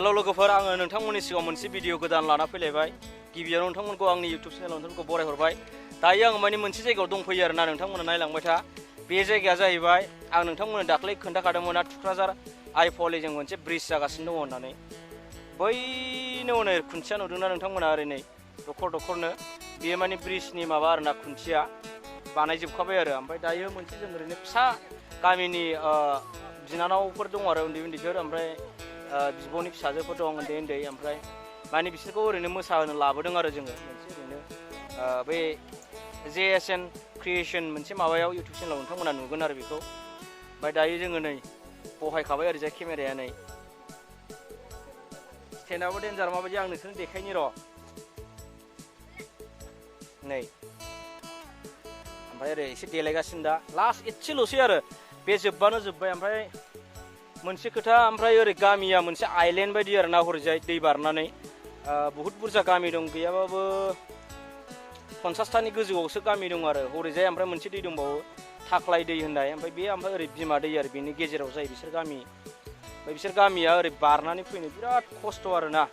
hello लोगोफोर आङो नोंथांमोननि सिगाङाव मोनसे भिडिअ गोदान लाना फैलायबाय गिबियाव नोंथांमोनखौ आंनि YouTube चेनेलाव नोंथांमोनखौ बरायहरबाय दायो आं माने मोनसे जायगायाव दंफैयो आरोना नोंथांमोना नायलांबाय था बे जायगाया जाहैबाय आं नोंथांमोननो दाख्लै खोन्थाखादोंमोन ना थुक्राझार आइफवालिजों मोनसे ब्रिज जागासिनो दङ होननानै बैनो हनै खुन्थिया नुदोंना नोंथांमोना ओरै नै दखर दखरनो बेयो माने ब्रिजनि माबा आरोना खुन्थिया बानायजोबखाबाय आरो ओमफ्राय दायो मोनसे जों ओरैनो फिसा गामिनि बिनानावफोर दङ आरो उन्दै उन्दैफोर ओमफ्राय बिब'नि फिसाजोफोर दं उन्दै उन्दै ओमफ्राय माने बिसोरखौ ओरैनो मोसाहोनो लाबोदों आरो जोङो मोनसे ओरैनो बे JSN क्रिएशन मोनसे माबायाव YouTube चेनेलाव नोंथांमोना नुगोन आरो बेखौ ओमफ्राय दायो जोङो नै बहायखाबाय ओरैजाय केमेराया नै स्टेन्डआबो डेन्जार माबायदि आं नोंसोरनो देखायनि र' नै ओमफ्राय ओरै एसे देलायगासिनो दा लास्ट एसेल'सै आरो बे जोब्बानो जोब्बाय ओमफ्राय मोनसे खोथा ओमफ्राय ओरै गामिया मोनसे आइलेन्ड बायदि आरो ना हरैजाय दै बारनानै बहुत बुरजा गामि दं गैयाबाबो 50थानि गोजौआवसो गामि दं आरो हरैजाय ओमफ्राय मोनसे दै दंबावो थाख्लाय दै होननाय ओमफ्राय बे ओमफ्राय ओरै बिमा दै आरो बेनि गेजेराव जायो बिसोर गामि ओमफ्राय बिसोर गामिया ओरै बारनानै फैनो बिराद खस्थ' आरोना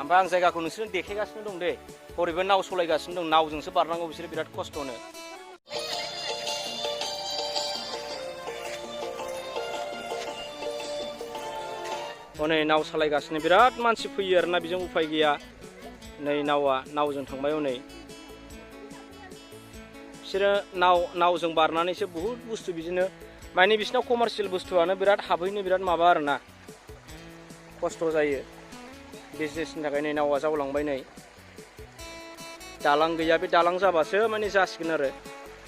ओमफ्राय आं जायगाखौ नोंसोरनो देखायगासिनो दं दे हरैबो नाव सलायगासिनो दं नावजोंसो बारनांगौ बिसोर बिराद खस्थ'नो हनै नाव सालायगासिनो बिराद मानसि फैयो आरोना बेजों उफाय गैया नै नावजों थांबाय हनै बिसोरो नावजों बारनानैसो बहुत बुस्थु बिदिनो माने बिसिनाव कमार्शियेल बुस्थुआनो बिराद हाबहैनो बिराद माबा आरोना खस्थ' जायो बिजनेसनि थाखाय नै नावा जावलांबाय नै दालां गैया बे दालां जाबासो माने जासिगोन आरो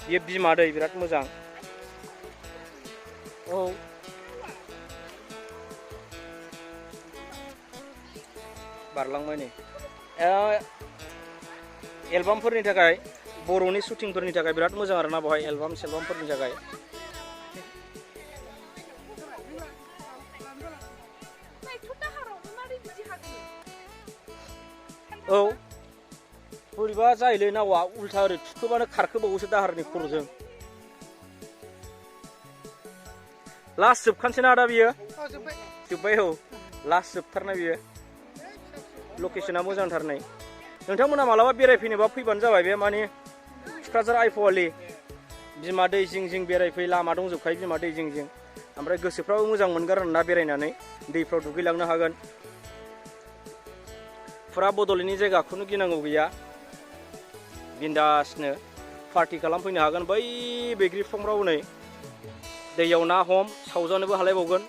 बेयो बिमा दै बिराद मोजां औ बारलांबाय नै एलबामफोरनि थाखाय बर'नि शुटिंफोरनि थाखाय बिराद मोजां आरोना बेवहाय एलबाम सेलबामफोरनि थाखाय औ बोरैबा जायोलै नावा उल्था ओरै थुखोबानो खारखोबावोसो दाहारनि खर'जों लास्ट जोबखानोसै ना आदा बियो जोब्बाय औ लास्ट जोबथारनाय बियो लकेशना मोजांथार नै नोंथांमोना मालाबा बेरायफैनोबा फैबानो जाबाय बे माने थुक्राझार आइफवालि बिमा दै जिं जिं बेरायफै लामा दंजोबखायो बिमा दै जिं जिं ओमफ्राय गोसोफ्राबो मोजां मोनगोन आरोना बेरायनानै दैफ्राव दुगैलांनो हागोन फुरा बड'लेण्डनि जायगाखौनो गिनांगौ गैया बिन्दासनो पार्टि खालामफैनो हागोन बै बैग्रि बिफांफ्राव नै दैयाव ना हम सावजानोबो हालायबावगोन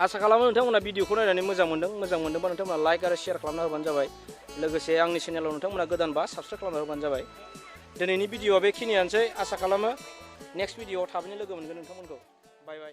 आसा खालामो नोंथांमोना भिडिअखौ नायनानै मोजां मोनदोंबा नोंथांमोना लाइक आरो शेयार खालामना होबानो जाबाय लोगोसे आंनि चेनेलाव नोंथांमोना गोदानबा साबस्क्राइब खालामना होबानो जाबाय दिनैनि भिडिअआ बेखिनियानोसै आसा खालामो नेक्स्ट भिडिअआव थाबैनो लोगो मोनगोन नोंथांमोनखौ बाय बाय